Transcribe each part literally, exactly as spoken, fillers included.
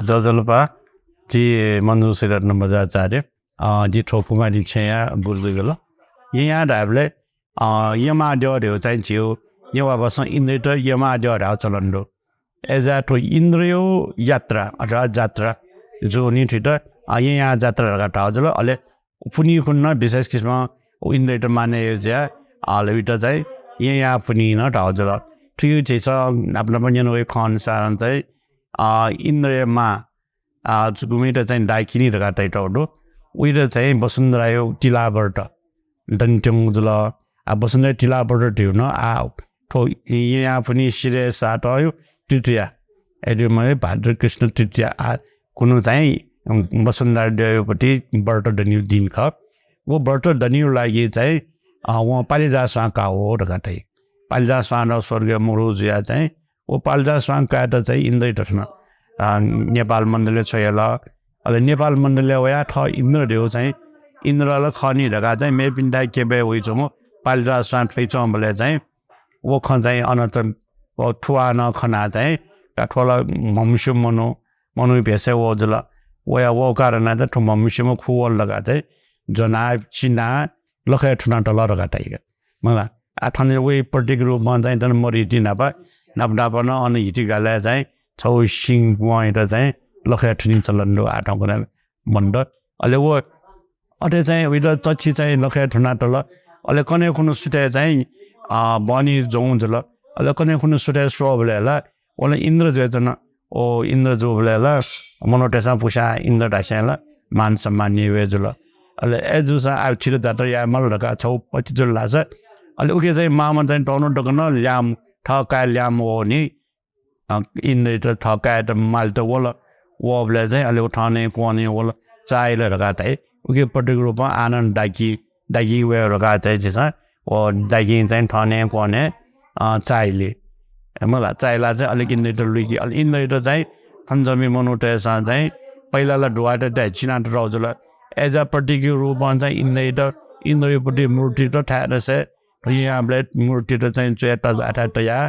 ज्वजलपा, जि मञ्जुश्री रत्न बज्राचार्य। अ, जि थ्व कुमारी छेँया गुरु जुल। येँयाः धायेबलय्, अ, येँमाद्यः धयो चाहिँ झीगु नेवाः भासं इन्द्रयात येँमाद्यः धायेगु चलन दु। अय्‌जुयाः थ्व इन्द्रया यात्रा अथवा जात्रा जूगुलिं थुइत, अ, येँयाः जात्रा धकाः धाःगु जुल। अले पुन्हिकुन्हु नं विशेष किसिमं इन्द्रयात मानय् यायेगु जुयाः, अले उइत चाहिँ येँयाः पुन्हि नं धाःगु जुल। थुकिया झीसं न्हापा न्हापा न्यनावयागु खँ अनुसारं चाहिँ, अ, इन्द्रया मां, अ, गुम्हसित चाहिँ डाकिनी धकाः तयातःगु दु। उइत चाहिँ वसुन्धराया तिलावर्त दनेत्यंगु जुल। आ, वसुन्धराया तिलावर्त धयो नं, आ, थ्व येँयाः पुन्हि सिधय् सातया तृतीया, अथे हे भाद्र कृष्ण तृतीया, आ, कुन्हु चाहिँ, उम्, वसुन्धराया पति वर्त दनेगु दिं खः। व वर्त दनेगु लागि चाहिँ, अ, वं पालिजा स्वां काः वः धकाः धाइ। पालिजा स्वां नं स्वर्गीय मरु जुयाः चाहिँ व पालिजा स्वां कायेत चाहिँ इन्द्रयात थन, अ, नेपाल मण्डलय् छ्वयाहल। अले नेपाल मण्डलय् वयाः थः इन्द्र धयो चाहिँ इन्द्र ला खः नि धकाः चाहिँ मेपिन्त क्यबय् वइच्वंम्ह पालिजा स्वां थ्वइच्वंबलय् चाहिँ व खँ चाहिँ अन त व थुवाः नं खनाः चाहिँ का थ्व ला म्हमस्यू मनू, मनू भेषय् वः जुल। वया वः कारणं चाहिँ थ्व म्हमस्यूम्ह खू वल धकाः चाहिँ ज्वनाः चिनाः लखय् थुनातल धकाः धाइ का। मला, आ, थन वइ प्रतीक रूपं चाहिँ थन मरुहिति न्हापा, न्हापा न्हापा नं अन हिति गालय् चाहिँ छगू सिंह वंयात चाहिँ लखय् थुनि चलन दु आः थौंकन्हय् मन्त। अले व अथे चाहिँ उइत चच्छि चाहिँ लखय् थुनातल। अले कन्हय् खुन्हु सुथय् चाहिँ, अ, बहनी ज्वं जुल। अले कन्हय् खुन्हु सुथय् स्वःबलय् ला व ला इन्द्र जुयाच्वन। व इन्द्र जूबलय् ला मनूतय्सं पुसा इन्द्र धासें ला मान सम्मान नं वये जुल। अले अय्‌जूसां आः छित जात्रा याये माल धकाः छगू पति जुल धाःसा, अले उकी चाहिँ मांम्ह चाहिँ तःन्हु तक नं ल्याय्म्ह, थः काय् ल्याय्म्ह वःनि। अ, इन्द्रयात थः काय्‌यात मालेत वल। वःबलय् चाहिँ अले व थनय् क्वनय् वल, चाःहिल धकाः धाइ। उकी प्रतीक रूपं आः नं डाकिं, डाकिं वये धकाः चाहिँ झीसं व डाकिं चाहिँ थनय् क्वनय्, अ, चाःहिल। मला, चाःहिलाः चाहिँ अले इन्द्रयात लुइकी। अले इन्द्रयात चाहिँ थन जूपिं मनूतय्सं चाहिँ पहिला ला दुवात तयाः चिनातःगु जुल। अय्‌जुयाः प्रतीक रूपं चाहिँ इन्द्रयात, इन्द्रया पति मूर्तित थाय् दसय् येँयाःबलय् मूर्तित चाहिँ च्वय् तजाःथाय् तयाः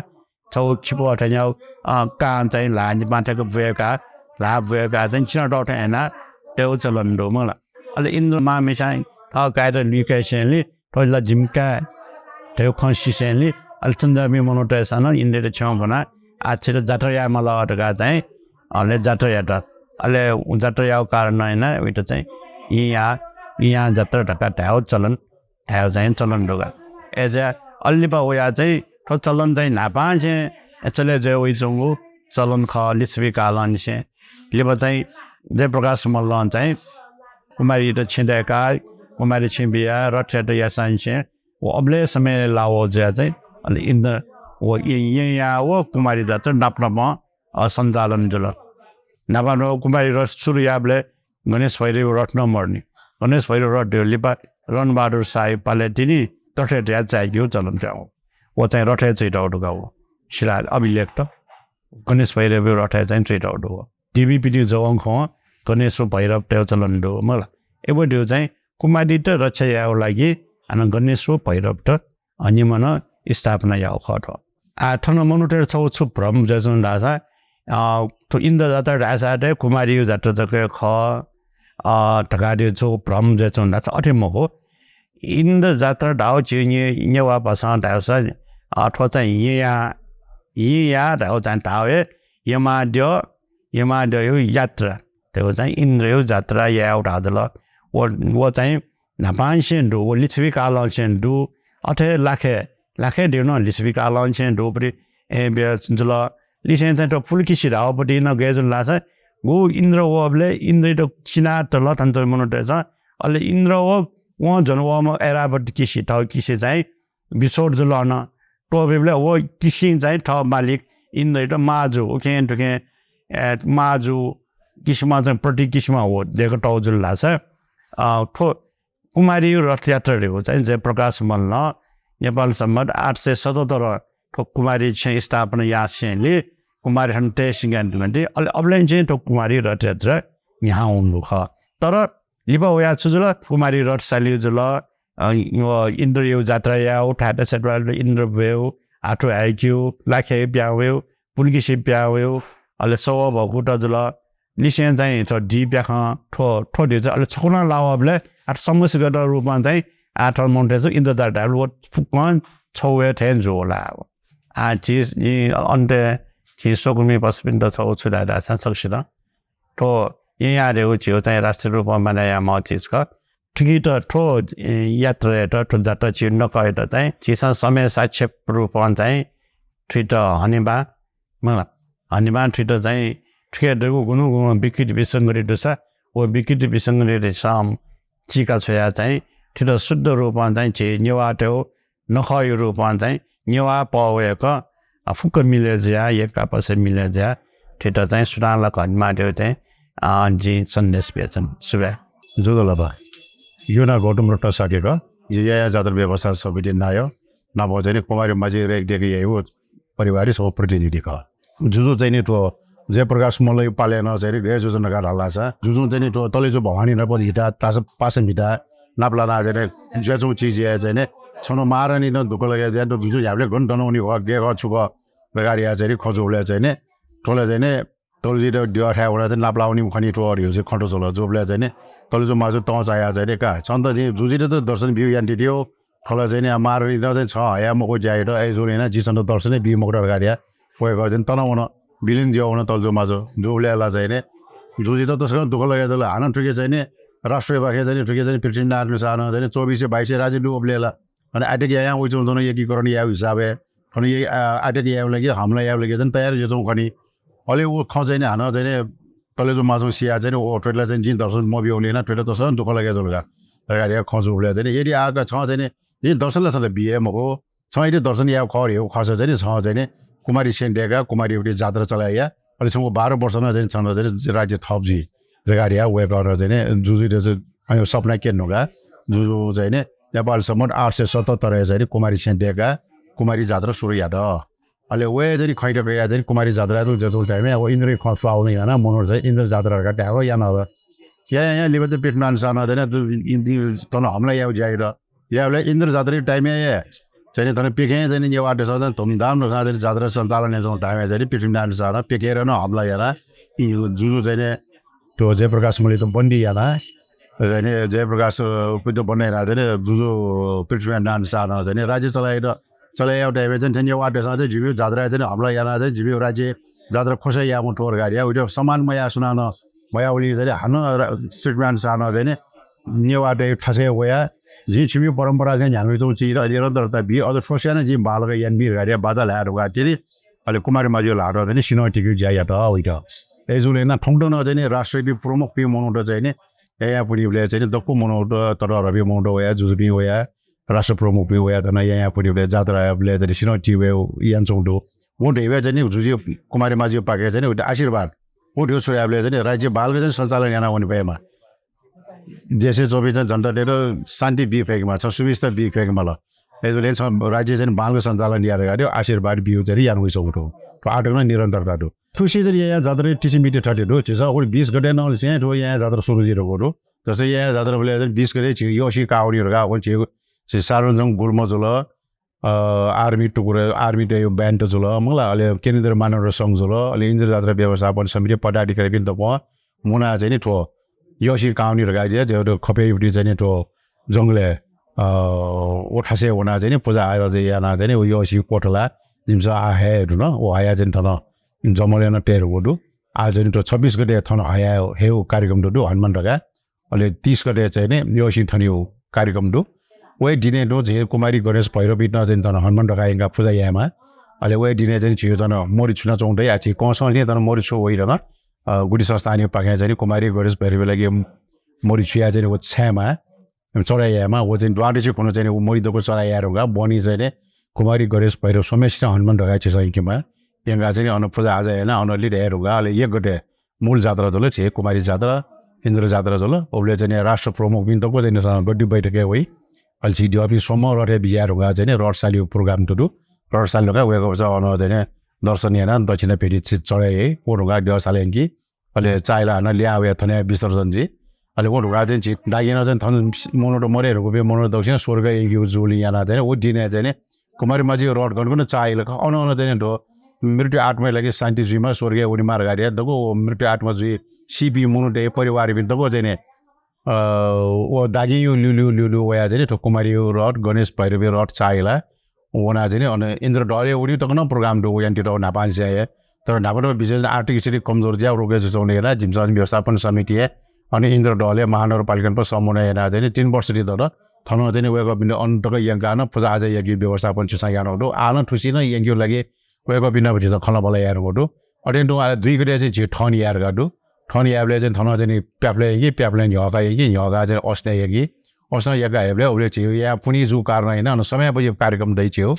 छगू खिपः थेंज्याःगु, अ, कां चाहिँ ल्हाः निपाः थेंक ब्वय्काः, ल्हाः ब्वय्काः चाहिँ चिनातःगु थें यानाः तयेगु चलन दु मला। अले इन्द्र मांम्हेस्यां थः काय्‌यात लुइकासेंलि, थ्व ला जिमि काय् धयागु खँ सिसेंलि, अले थन जूपिं मनूतय्सं नं इन्द्रयात छ्यं ब्वनाः, आः छित जात्रा याये माल धकाः चाहिँ अले जात्रा यात। अले जात्रा याःगु कारणं यानाः उइत चाहिँ येँयाः, येँयाः जात्रा धकाः धायेगु चलन धायेगु चाहिँ चलन दु का। अय्‌जुयाः अले लिपा वयाः चाहिँ थ्व चलन चाहिँ न्हापांनिसें चले जुया वइच्वंगु चलन खः, लिच्छवि कालंनिसें। लिपा चाहिँ जयप्रकाश मल्लं चाहिँ कुमारीत छेँ दय्काः, कुमारी छेँ बियाः रथयात्रा याःसांनिसें व अबलय् समय लाः वः जुयाः चाहिँ अले इन्द्र व येँ, येँयाः व कुमारी जात्रा नाप नापं, अ, सञ्चालन जुल। न्हापा न्हापं कुमारी रथ सुरु याःबलय् गणेश भैरव रथ नं मरुनि। गणेश भैरव रथ धयो लिपा रणबहादुर शाहया पालय् तिनि रथय् तयाः चाय्केगु चलन तुं वः। व चाहिँ रथय् च्वइतःगु दु का व। शिला अभिलेखत गणेश भैरवया रथय् चाहिँ च्वइतःगु दु व। देवीपिनि जवंखवं गणेश व भैरव तयेगु चलन दु मला। अय् व धयो चाहिँ कुमारीत रक्षा यायेगु लागि हानं गणेश व भैरवत अ, निम्हं नं स्थापना याःगु खः थ्व। आः, थन मनूतय्त छगू छु भ्रम जुयाच्वंगु धाःसा, अ, थ्व इन्द्र जात्रा धाःसा त कुमारीया जात्रा जक हे खः, अ, धकाः धयो छगू भ्रम जुयाच्वंगु धाःसा अथे मखु। इन्द्र जात्रा धाःगु झी ने-, नेवाः भासं धाःसा, अ, थ्व चाहिँ येँयाः, येँयाः धाःगु चाहिँ धाःगु हे येँमाद्यः, येँमाद्यःया यात्रा धयो चाहिँ इन्द्रया जात्रा यायेगु धाःगु जुल। व, व चाहिँ न्हापांनिसें दु, व लिच्छवि कालंनिसें दु। अथे लाखे, लाखे धयो नं लिच्छवि कालंनिसें दुगु पति, ए, बे-, जुल। लिसें चाहिँ थ्व पुलकिसि धाःगु पति नं गय् जुल धाःसा, व इन्द्र वःबलय् इन्द्रयात चिनातल थन च्वंपिं मनूतय्सं। अले इन्द्र व, वं ज्वना वःम्ह ऐरावत किसि, थः किसि चाहिँ बिछोड जुल अन। त्वःबिबलय् व किसिं चाहिँ थः मालिक इन्द्रयात माजु, उखें दुखें, ए, माजु किसिमं चाहिँ प्रति किसिमं व दय्कातःगु जुल धाःसा, अ, थ्व कुमारीया रथयात्रा धयो चाहिँ जयप्रकाश मल्लं नेपाल सम्बत आठ सय सतहत्तर थ्व कुमारी छेँ स्थापना यासेंलि कुमारी थन तये सिंकाः दुगुलिं अले अबलय् चाहिँ थ्व कुमारी रथयात्रा न्ह्याः वंगु खः। तर लिपा वयाः छु जुल? कुमारी रथ साल्यु जुल, अ, व इन्द्रया जात्रा यायेगु, थाय् दसय् त्वालय् इन्द्र ब्वयेगु, हाथ्व हाय्केगु, लाखे पिहां वयेगु, पुलकिसि पिहां वयेगु, अले सवः भकुत जुल, लिसें चाहिँ थ्व डी प्याखं थ्व, थ्व ध्यू चाहिँ अले छकुलं लाःबलय् आः थ्व समष्टिगत रूपं चाहिँ आः थ्व मनूतय्‌सं इन्द्रजात्रा धाःबलय् व फुक्कं छगू हे थें जुल। आः झी, जिं अन्त्यय् झी स्वकुमि पासापिन्त छगू छु धाये धाःसा सकसितं थ्व येँयाः धयागु झीगु चाहिँ राष्ट्रिय रूपं मानय् यायेमाःगु चिज खः। थुकित थ्व, ए, यात्रायात, थ्व जात्रा झी नखःयात चाहिँ झीसं समय सापेक्ष रूपं चाहिँ थुइत हनेबहः, मखुला, हनेबहः थुइत चाहिँ थुके दइगु गुगुं गुगुं विकृति विसंगति दुसा व विकृति विसंगतित झीसं चीका छ्वयाः चाहिँ थुइत शुद्ध रूपं चाहिँ झी नेवाःतय्‌गु नखःया रूपं चाहिँ नेवाः पहःया क, अ, फुक्क मिलय् जुयाः, एक आपसय् मिलय् जुयाः थुइत चाहिँ सुनां ला हनेमाःगु चाहिँ, अ, जिं सन्देश बियाच्वना। सुभाय्। ज्वजलपा। जिगु नां गौतम रत्न शाक्य खः। जि येँयाः जात्रा व्यवस्था समिति नायः, नापं चाहिँ नि कुमारी माझी रेखदेख याइगु परिवारया छगू प्रतिनिधि खः। जुजु चाहिँ नि थ्व जयप्रकाश मल्लया पालय् नं चाहिँ नि गय् जुजु धकाः धाःसा, जुजुं चाहिँ नि थ्व तलेजु भवानी नाप हिता, तास-, पासा म्हिता नापलानाः चाहिँ नि जुयाच्वंगु चिजया चाहिँ नि छन्हु महारानीं नं दुःख लगे जुयाः जुजु न्ह्याबलें गन दनावनी खः, गय् खः, छु खः धकाः धयाः चाहिँ नि खँ जूबलय् चाहिँ नि थ्व ला चाहिँ नि तलेजुयात द्यःथाय् वनाः चाहिँ नापलावनीम्ह खनी थ्व धयागु चाहिँ खँ जुल। जूबलय् चाहिँ नि तलेजु माजु तं चायाः चाहिँ नि का, छन्त जिं जुजुयात दर्शन बिउ यानादियो। थ्व ला चाहिँ नि महारानीं नं चाहिँ छं हयाः मखु ज्यायात, अय्‌जूगुलिं नं जिं छन्त दर्शन हे बी मखुत धकाः धयाः वय्‌कः चाहिँ तनावन, बिलय् नं द्यः वन तलेजु माजु। जूबलय् ला चाहिँ नि जुजुयात तसकं दुःख लगे जुल। हानं थुके चाहिँ नि राष्ट्रपाखें चाहिँ नि थुके चाहिँ नि पृथ्वीनारायण शाहं चाहिँ नि चौबिस सय बाइस सय राज्य दु उबलय् ला। अले आःतक यायां वइच्वंगु दु न एकीकरण यायेगु हिसाबय्। थन ये, आ, आःतक यायेगु लागि, हमला यायेगु लागि चाहिँ तयार जुयाच्वंगु खनी। अले व खँ चाहिँ नि हानं चाहिँ नि तलेजु माजुं सियाः चाहिँ नि व थ्वइला चाहिँ जिं दर्शन मबिउलिं नं थ्वइला तसकं दुःख लगे जुल का धकाः धयाः खँ जूबलय् चाहिँ नि, यदि आः का छं चाहिँ नि जिं दर्शन ला छन्त बी हे मखु, छं यदि दर्शन यायेगु खः धयागु खःसा चाहिँ नि छं चाहिँ नि कुमारी छेँ दय्‌काः कुमारीया जात्रा चलाय् या, अले छंगु बाह्र वर्ष नं चाहिँ नि छन्त चाहिँ नि राज्य थप जुइ धकाः धयाः वय्‌कलं चाहिँ नि जुजुयात चाहिँ अय् सपना क्यने धुंकाः जुजुं चाहिँ नि नेपाल सम्बत आठ सय सतहत्तरय् चाहिँ नि कुमारी छेँ दय्‌काः कुमारी जात्रा सुरु यात। अले वय् चाहिँ नि खँइत कयाः चाहिँ नि कुमारी जात्रायात जुयाच्वंगु time-य् व इन्द्रया खँ स्वाः वल यानाः मनूत चाहिँ इन्द्र जात्रा धकाः धायेगु यानाः। या, या, या, लिपा चाहिँ पृथ्वीनारायण शाहं चाहिँ नि दु-, इ-, इ-, थन हमला यायेगु ज्या यात। याःबलय् इन्द्र जात्राया time-य् हे चाहिँ नि थन प्यखें चाहिँ नि नेवाः देशं चाहिँ धुमधाम रूपं चाहिँ नि जात्रा सञ्चालन यानाच्वंगु time-य् चाहिँ नि पृथ्वीनारायण शाहं प्यखेंयात नं हमला यानाः इ-, जुजु चाहिँ नि थ्व जयप्रकाश मल्लयात बन्दी यानाः चाहिँ नि जयप्रकाश, अ, उपिन्त बन्दी यानाः चाहिँ नि जुजु पृथ्वीनारायण शाहं चाहिँ नि राज्य चलाय् यात। चलाय् याःगु time-य् चाहिँ नि थन नेवाः देशं चाहिँ जिमिगु जात्राय् चाहिँ नि हमला यानाः चाहिँ जिमिगु राज्य जात्रा ख्वसय् यायेमाः थ्व धकाः धयाः उइत सम्मान मयाः सुनानं मयाःगुलिं चाहिँ नि हानं रा-, पृथ्वीनारायण शाहं चाहिँ नि नेवाःतय् थासय् वयाः जिं छिमिगु परम्परा चाहिँ न्ह्यानावइच्वंगु चिज निरन्तरता बी, अझ थ्व स्वयाः नं जिं बांलाक यानाबी धकाः धयाः बाचा ल्हाये धुंकाः तिनि। अले कुमारी माझीया ल्हातं चाहिँ नि सिन्हः तिकेगु ज्या यात वइत। अय्‌जूगुलिं नं थौंकन्हय् नं चाहिँ नि राष्ट्रयापिं प्रमुखपिं मनूत चाहिँ नि येँयाः पुन्हिबलय् चाहिँ नि दक्व मनूत, ततःधंपिं मनूत वयाः, जुजुपिं वयाः, राष्ट्र प्रमुखपिं वयाः थन येँयाः पुन्हिबलय् जात्राबलय् चाहिँ नि सिन्हः ति वयेगु यानाच्वंगु दु। व धइबलय् चाहिँ नि जुजु कुमारी माझीपाखें चाहिँ नि उइत आशीर्वाद। व धइगु छु धायेबलय् चाहिँ नि राज्य बांलाक चाहिँ नि सञ्चालन यानावने फयेमा। देशय् च्वंपिं चाहिँ जनतातय्‌त शान्ति बी फयेकेमाः, छं सुविस्ता बी फयेकेमाल। अय्‌जूगुलिं छं राज्य चाहिँ नि बांलाक सञ्चालन या धकाः धयाः आशीर्वाद बिउ चाहिँ नि यानावइच्वंगु दु। थ्व आःतक नं निरन्तरता दु। थुसी चाहिँ नि येँयाः जात्राया तिथिमिति थथे दु। झीसं उलि बिस गते नं लिसें थ्व येँयाः जात्रा सुरु जुइ धुंकूगु दु। जस्तै येँयाः जात्राबलय् चाहिँ बिस गते झी यःसिं काः वनी धकाः व झी, झी सार्वजनिक गुल्म जुल, अ, army टुकुर, army-तय् band जुल, मखुला, अले केन्द्रीय मानव संघ जुल, अले इन्द्र जात्रा व्यवस्थापन समिति पदाधिकारीपिं दक्वं मुनाः चाहिँ नि थ्व यःसिं काः वनी धकाः धयाः झीत खपय्‌यागुपट्टि चाहिँ नि थ्व जंगलय्, अ, व थासय् वनाः चाहिँ नि पुजा आराधना यानाः चाहिँ नि व यःसिं क्वथलाः जिमिसं आः हये धुन, व हयाः चाहिँ नि थन जमलय् नं तये धुंकूगु दु। आः चाहिँ नि थ्व छब्बिस गते थन हया हयेगु कार्यक्रम दु, दु हनुमान ढकाः। अले तीस गते चाहिँ नि यःसिं थनेगु कार्यक्रम दु। व हे दिनय् तुं झी कुमारी गणेश भैरवपिन्त चाहिँ नि थन हनुमान ढकाः यंकाः पुजा यायेमाः। अले व हे दिनय् चाहिँ नि झीगु थन मरि छुनाच्वंगु दइ। आः झी कंसं थें थन मरि छ्वः वइ धकाः, अ, गुदि संस्थानयापाखें चाहिँ नि कुमारी गणेश भैरवया लागि मरि छुयाः चाहिँ नि व छायेमाः। चढाय् यायेमाः। व चाहिँ द्वादशी खुन्हु चाहिँ नि व मरि दक्व चढाय् याये धुंकाः बहनी चाहिँ नि कुमारी गणेश भैरव स्वम्हसिनं हनुमान ढकाः झीसं यंकेमाः। यंकाः चाहिँ नि अन पुजा आजा यानाः अन लित हये धुंकाः अले एक गते मूल जात्रा जुल, झी कुमारी जात्रा, इन्द्र जात्रा जुल। उबलय् चाहिँ नि राष्ट्र प्रमुखपिं दक्व चाहिँ नि स-, गद्दी बैठकय् वइ। अले झी द्यःपिं स्वम्ह रथय् बिज्याये धुंकाः चाहिँ नि रथ सालेगु program त दु। रथ साले धुंकाः वय्‌कःपिन्सं अन चाहिँ नि दर्शन यानाः दक्षिणा भेटी छि-, चढाय् याइ। व धुंकाः द्यः साले यंकी। अले चाःहिला हानं लिहां वयाः थन हे विसर्जन जुइ। अले व धुंकाः चाहिँ झी दागिनं चाहिँ थन मनूत मरे धुंकूपिं मनूत दक्वसिनं स्वर्गय् यंकीगु जूगुलिं यानाः चाहिँ नि व दिनय् चाहिँ नि कुमारी माझीया रथ गन गन चाःहिल खः, अन अन चाहिँ नि थ्व मृत्यु आत्माया लागि शान्ति जुइमा, स्वर्गय् वनेमा धकाः धयाः दक्व व मृत्यु आत्मा जुइ सीपिं मनूतय् परिवारपिं दक्व चाहिँ नि, अ, व दागिं ल्यूल्यू ल्यूल्यू वया चाहिँ नि थ्व कुमारी रथ, गणेश भैरवी रथ चाःहिला वना चाहिँ नि अन इन्द्रढलय् वनी तक नं program दु, व यानातयागु न्हापांनिसें हे। तर न्हापा न्हापा विशेष आर्थिक स्थिति कमजोर जुयाः रोके जुयाच्वंगु यानाः जिमिसं व्यवस्थापन समितिं अनि इन्द्रढलय् महानगरपालिकां समन्वय यानाः चाहिँ नि तीन वर्ष ति दत। थन चाहिँ नि वय्कःपिन्त अन तक यंकाः नं पुजा आजा याकेगु व्यवस्थापन झीसं यानागु दु। आः नं थुसिनं यंकेगु लागि वय्कःपिन्त झीसं खँल्हाबल्हा यायेधुंकूगु दु। अथे तुं आः दुई गते चाहिँ झी ठहन याये धुंकूगु दु। ठहन यायेबलय् चाहिँ थन चाहिँ नि प्याफलय् यंकी, प्याफलय् न्ह्यः का यंकी, न्ह्यः का चाहिँ नि असनय् यंकी। असनय् यंका हयेबलय् उबलय् झीगु याये पुन्हि जूगु कारणं यानाः अन समयावधि कार्यक्रम दइ झीगु।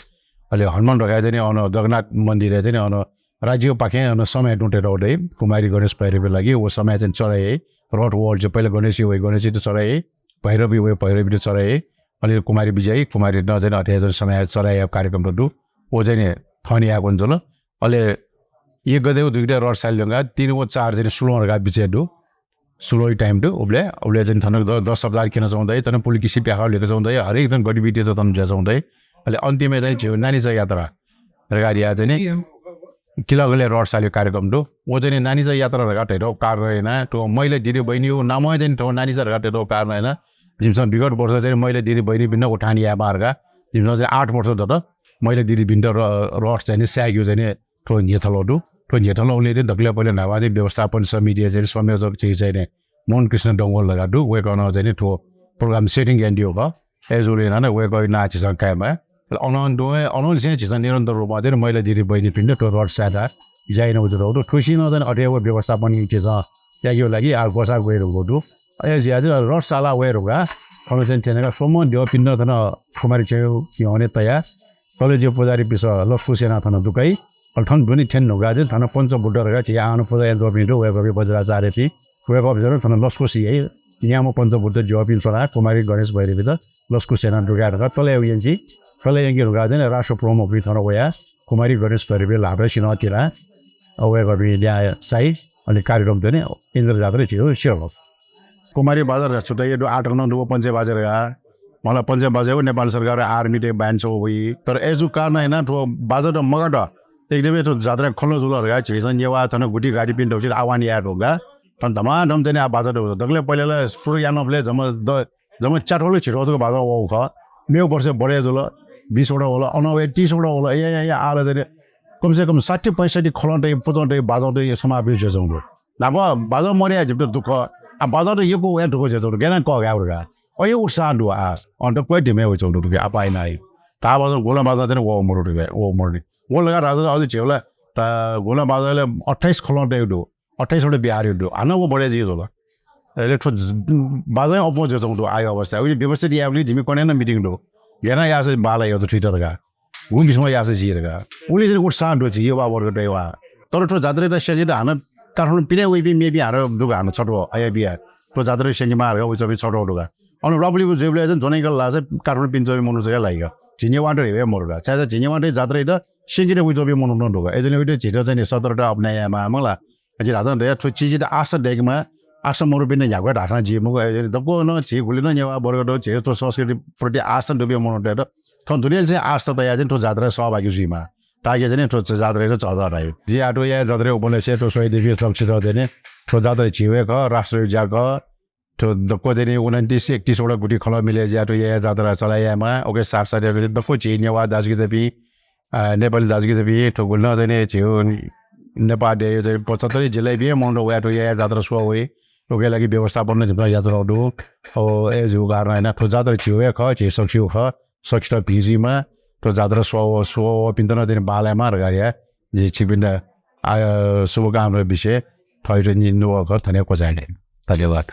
अले हनुमान ढोकाय् चाहिँ नि अन जगन्नाथ मन्दिरय् चाहिँ नि अन राज्यपाखें अन समय् तुं तयातःगु दइ। कुमारी गणेश भैरवीया लागि व समय् चाहिँ चढाइ याइ। रथ वःबलय् चाहिँ पहिला गणेशयात वइ, गणेशयात चढाइ याइ। भैरवीयात वइ, भैरवीयात चढाइ याइ। अले कुमारी बिज्याइ, कुमारीयात नं चाहिँ नि अथे चाहिँ नि समय् चढाइ यायेगु कार्यक्रम त दु। व चाहिँ नि ठहन यायेगु जुल। अले एक गते व दुई गते रथ साले धुंकाः तीन व चार चाहिँ नि सुलुहं धकाः बिचय् दु। सुलुहया time दु। उबलय्, उबलय् चाहिँ नि थन द-, दस सप्ताह क्यनाच्वंगु दइ, थन पुलकिसि प्याखं ल्ह्वकाच्वंगु दइ, हरेक थन गतिविधि चाहिँ थन जुयाच्वंगु दइ। अले अन्तिमय् चाहिँ नि झीगु नानीचा यात्रा धकाः यानाः चाहिँ नि किलागलय् रथ सालेगु कार्यक्रम दु। व चाहिँ नि नानीचा यात्रा धकाः धयातःगु कारणं यानाः थ्व महिला दिदीबहिनीया नामं चाहिँ नि थ्व नानीचा धकाः धयातःगु कारणं यानाः जिमिसं विगत वर्ष चाहिँ नि महिला दिदीबहिनीपिन्त उठान यायेमाः धकाः जिमिसं चाहिँ आठ वर्ष दत महिला दिदीपिन्त र-, रथ चाहिँ नि सायेकेगु चाहिँ नि थ्व न्ह्यथनागु दु। थ्व न्ह्यथनागुलिं चाहिँ दकलय् पहिले न्हापा चाहिँ व्यवस्थापन समितिया चाहिँ नि संयोजक झी चाहिँ नि मोहन कृष्ण डंगोल धकाः दु। वय्कलं चाहिँ नि थ्व program setting यानादीगु खः। अय्जूगुलिं यानाः वय्कःया नां झीसं कायेमाः। अनं तुं, अनंनिसें झीसं निरन्तर रूपमा चाहिँ नि महिला दिदीबहिनीपिन्त थ्व रथ सायेत ज्या यानाः वयातःगु दु। थुसिनं चाहिँ नि अथे व व्यवस्थापन झीसं याकेगु लागि आः ग्वसाः ग्वये धुंकूगु दु। अथे जुयाः चाहिँ रथ सालाः वये धुंकाः थन चाहिँ नि थ्यंकाः स्वम्ह द्यःपिन्त थन कुमारी च्याय् न्ह्यःने तयाः कलेजी पुजारीपिन्सं लसकुस यानाः थन दुकाइ। अले थन दुने थ्यने धुंकाः चाहिँ थन पञ्चबुद्ध धकाः झी आः नं पुजा यानाच्वंपिं दु, वय्कःपिं वज्राचार्यपिं। वय्कःपिन्सं थन लसकुस याइ। न्याम्ह पञ्चबुद्ध द्यःपिं च्वनाः कुमारी गणेश भैरवीत लसकुस यानाः दुकाये धुंकाः तलय् यंकी। तलय् यंके धुंकाः चाहिँ नि राष्ट्र प्रमुखपिं थन वयाः कुमारी गणेश भैरवीया ल्हातय् सिन्हः तिनाः वय्कःपिं लिहां चाइ। अले कार्यक्रम चाहिँ नि इन्द्रजात्रा झीगु सिधल। कुमारी बाजा धकाः छुट्याया दु, आःतक नं दु, पञ्चेबाजा धकाः। मला पञ्चेबाजा व नेपाल सरकारया army-तय् ban छगू वइ। तर अय्जूगु कारणं यानाः थ्व बाजात मगात एकदम थ्व जात्राय् खँ ल्वः जुल धकाः झीसं नेवाः थन गुथि घाँटिपिन्त दक्वसित आह्वान याये धुंकाः थन धमाधम चाहिँ नि आः बाजात दु। दकलय् पहिले ला सुरु यानाबलय् जम्मा द-, जम्मा च्याथ्व ला झिथ्व जक बाजा वःगु खः। मेगु वर्ष बढे जुल, बीस वटा वल, अनं वया तीस वटा वल। या, या, या, आः ला चाहिँ नि कम से कम साठी पैंसठी खलंतय्, पुचंतय्, बाजंतय् समावेश जुयाच्वंगु दु। न्हापा बाजं मदया झीपिन्त दुःख, आः बाजंत यक्व वया दुःख जुयाच्वंगु दु। गय् यानाः कःघाये धुंकाः। अ, हे उत्साह दु आः। अन दक्व हे धिमय् वयाच्वंगु दु, आपाः यानाः हे। ताः बाजं, गुँला बाजं चाहिँ नि वःगु मदु धकाः, वःगु मदु नि। व लगा राजा अझ झीगु ला, ता गुँला बाजंया ला अट्ठाइस खलंतय् दु। अट्ठाइस वटा बिहारया दु। हानं व बढे जुइ जुल। अले थ्व ज-, बाजं अप्वः जुयाच्वंगु दु आःया अवस्था। उलि व्यवस्थित यायेबलय् जिमि कन्हय् नं meeting दु। गय् यानाः याःसा बांलाइ, अथे थुइत धकाः। गुम्ह किसिमं याःसा जुइ धकाः। उलि चाहिँ उत्साह दु झी युवा वर्गतय् वा। तर थ्व जात्रायात स्यंकेत हानं काठमाडौं पिने वइपिं मेपिं हानं दुगु हानं छथ्व अयाबिया। थ्व जात्रायात स्यंकेमाः धकाः वइच्वंपिं छथ्व दुगु। अन ल्वापुलिपु जुइबलय् चाहिँ ज्वने यंकल धाःसा काठमाडौं पिने च्वंपिं मनूत जक लाइ का। झी नेवाःत हे मरु का। छाय्‌धाःसा झी नेवाःतय् जात्रायात स्यंकेत वइच्वंपिं मनूत नं दु का। अय्‌जूगुलिं वइत झीत चाहिँ नि सतर्कता अपनाये यायेमाः मला। अझ राजां धया थ्व चिजयात आस्था दय्‌केमाः, आस्था मरुपिन्त न्ह्याक्व धाःसां जुइ मखु। अय्‌जूगुलिं दक्व नं झी गुलि नं नेवाः वर्ग दु, झी थ्व संस्कृतिप्रति आस्था दुपिं मनूतय्‌त थौं दुनेंनिसें आस्था तयाः चाहिँ थ्व जात्राय् सहभागी जुइमाः। ताकि चाहिँ नि थ्व जात्रायात झःझः धाइ। जिं आः थ्व याये जात्राया उपलक्ष्यय् थ्व स्वयादीपिं सकसित चाहिँ नि थ्व जात्रा झीगु हे खः, राष्ट्रया ज्या खः। थ्व दक्व चाहिँ नि उनन्तिस एकतिस वटा गुथि खलं मिले जुयाः थ्व याये जात्रा चले यायेमाः। उकिया साथसाथै दक्व झी नेवाः दाजुकिजापिं, अ, नेपाली दाजुकिजापिं थ्व गुलि नं चाहिँ नि झीगु नेपाः देय्‌या चाहिँ पचहत्तरी जिल्लायापिं मनूत वयाः थ्व याये जात्रा स्वः वइ। उकिया लागि व्यवस्थापन नं जिमिसं यानातःगु दु। अ, अय्‌जूगु कारणं यानाः थ्व जात्रा झीगु हे खः, झी सकसिगु खः, सकसित भिं जुइमाः। थ्व जात्रा स्वः, स्वःपिन्त नं चाहिँ नि बांलायेमाः धकाः जिं छिकपिन्त, अ, शुभकामना बिसें थःगु निन्हु खँ थन हे क्वचायेगु। धन्यवाद।